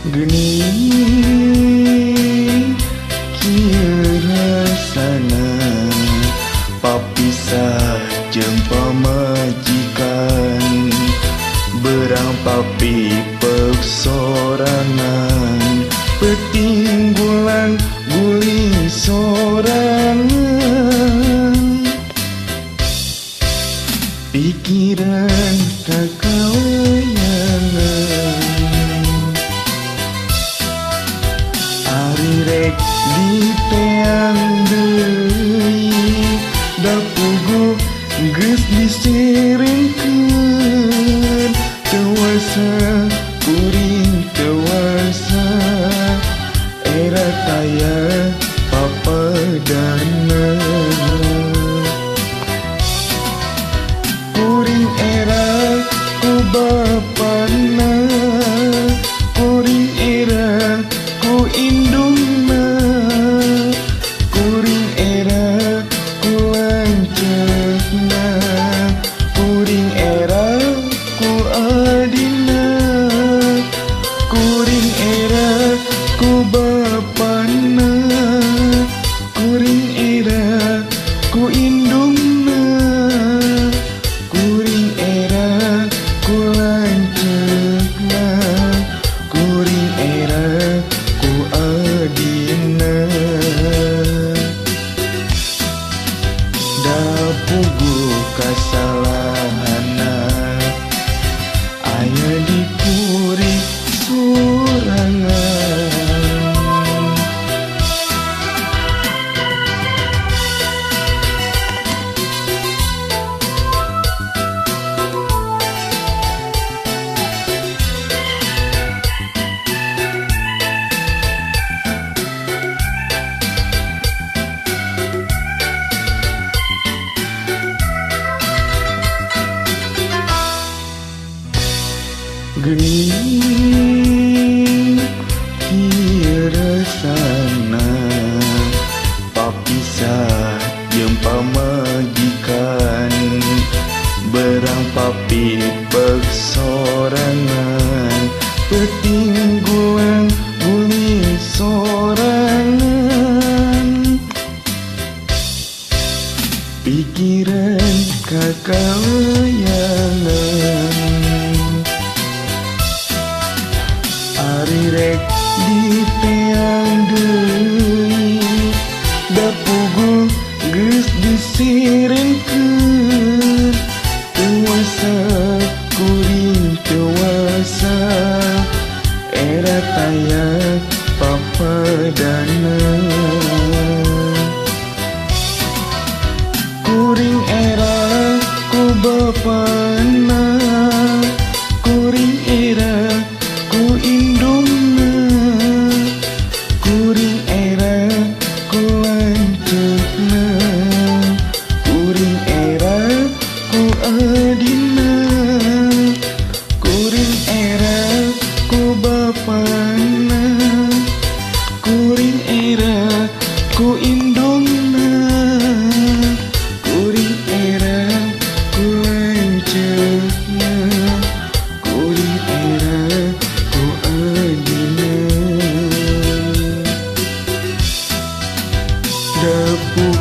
Geuning kieu rasana papisah jeung pamajikan, berang papi peuk sorangan, peuting gulang guling sorangan. Pikiran kakawayangan, ari rek diteang deui, da puguh geus disiringkeun. Teu wasa kuring teu wasa, era taya papadana. Kuring era ku bapana, kuring era ku indungna, kuring era ku lanceukna, kuring era ku adina, kuring era ku bapana, kuring era ku indungna, kuring era ku lanceukna, kuring era ku adina. Da puguh kasalahanna aya di kuring sorangan. Geuning kieu rasana papisah jeung pamajikan, berang papi peuk sorangan, peuting gulang guling sorangan. Pikiran kakawayangan, ari rek diteang deui, da puguh geus disiringkeun. Teu wasa kuring teu wasa, era taya papadana. Kuring era ku bapana, kuring era ku indungna, kuring era ku lanceukna, kuring era ku adina, kuring era ku bapana, kuring era ku indungna, kuring era ku lanceukna, kuring era ku adina. Da puguh